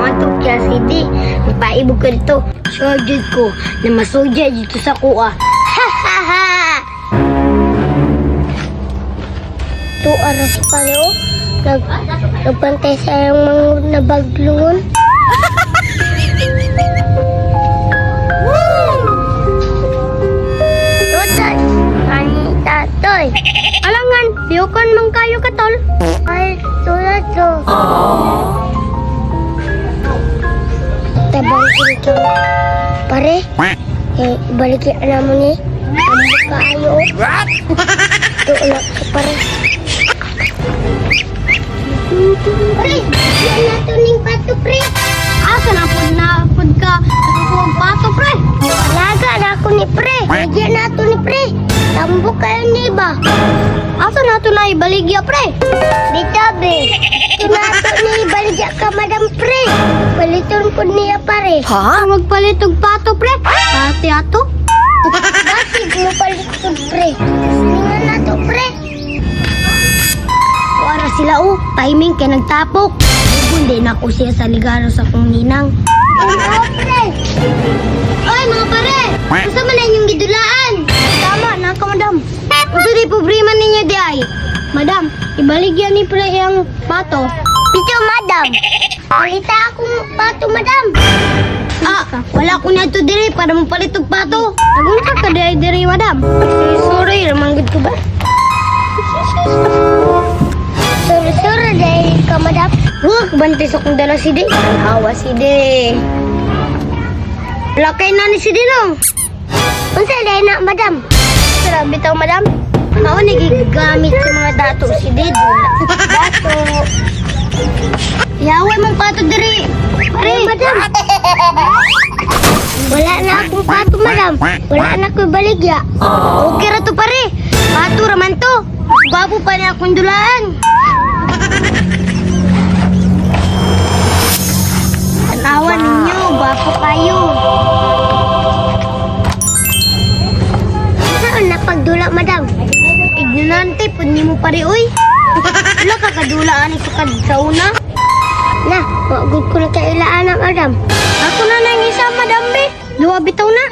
Muadto kaya si D. Magpaibog ko dito. Sure jud ko na masudya dito sa kuha. Ha ha ha! Tu aras pare oh. Nagbantay sa iyang mga nabaglungon. Tutoy! Ani tatoy! Alangan, liyukan man kayo katol. Ay, tulad to. Tabang ito. Pare, eh, balik na mo ni. Tambok kaayo. What? Ito ulit ko, pare. Pre, yan na to ning pato, pre. Asa na pud ka nakakuha og pato, pre? Alaga na ako ni pre. Bigyan na to ni pre. Tambok kayo ni ba? Asa na to na ibaligya, pre? Bitabe. Ito na to ni baligya ka, madam pre. Paliton po niya, pare. Ha? Magpalit og pato, pre. Pati ato. Bakit mo paliton, pre? Tingnan na to, pre. Wara sila oh, timing kay nagtapok. Bundi na ko siya sa ligaro sa kong ninang. Ano, pre? Oy, mga pare! Unsa man ang inyong gidulaan? Tama na ka, madam. Unsa di problema ninyo di ay? Madam, ibaligyan ni pre ang pato. Bito, madam. Palita akong pato, madam. Ah, wala ko na ito diri para mapalit og pato. Nagunta ka di ay diri, madam. Sorry, ramanggod ko ba? Sorry, sorry dahil ka, madam. Wag, bantay sa kong dala si Di. Awa si Di. Lakay na ni si Di, no? Unsa dahil na, madam? Sara, bitaw, madam. Mao ni gigamit sa mga dato si Di. Dula. Dato. Yaway mong pato diri. Pare, Madam. Wala na akong pato, madam. Wala na akong baligya. Okay ra to, pare. Pato raman to. Gwapo pa niya akong dulaan. Tanawan ninyo, gwapo kayo. Saan na pagdula, madam? Ignorante pud nimo pare oy. Wala ka kadula ani sa kad sa una. Na, wagod ko na kailaan na, madam. Ako na nang isa, madam be. Duwa bitaw na.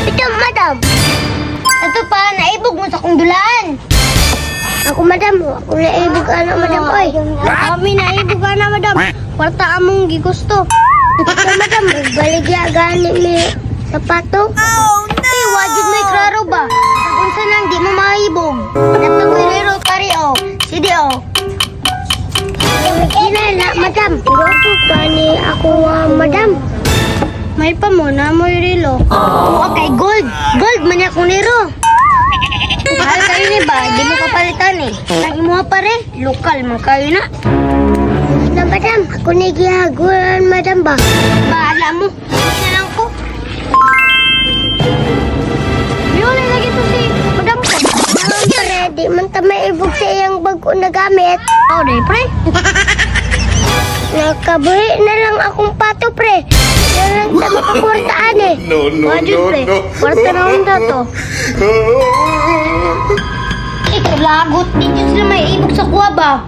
Ito, madam. Ato pa naibog mo sa akong dulaan. Ako, madam. Ako na ibig anak, madam. Oy. Kami naibog na, madam. Kwarta among gigusto. Ito, madam. Baligya gani mi sapato. Eh, wajud may klaro ba? Kung unsa nang di mo maibog. Napagwirero pare oh. Sige oh. Ina na, madam. Gwapo pa ni ako, madam. May pa mo na mo relo. Oo, kay gold. Gold man akong nero. Mahal kayo ni ba? Di mo kapalitan eh. Ang imuha pare, lokal man kayo na. Na, madam. Ako ni gihaguran, madam ba? Bahala mo. Uwi na lang ko. Yun, lagi to si madam ko. Madam, pre, di man ta maibog sa iyang bago na gamit. Oh, di pre. Nakabuhi na lang akong pato, pre. Yan lang ta makakwartaan eh. No, no, Wajud, no, pre. no. Kwarta na akong dato. Eh, lagot. Di dyan sila may ibog sa kuha ba?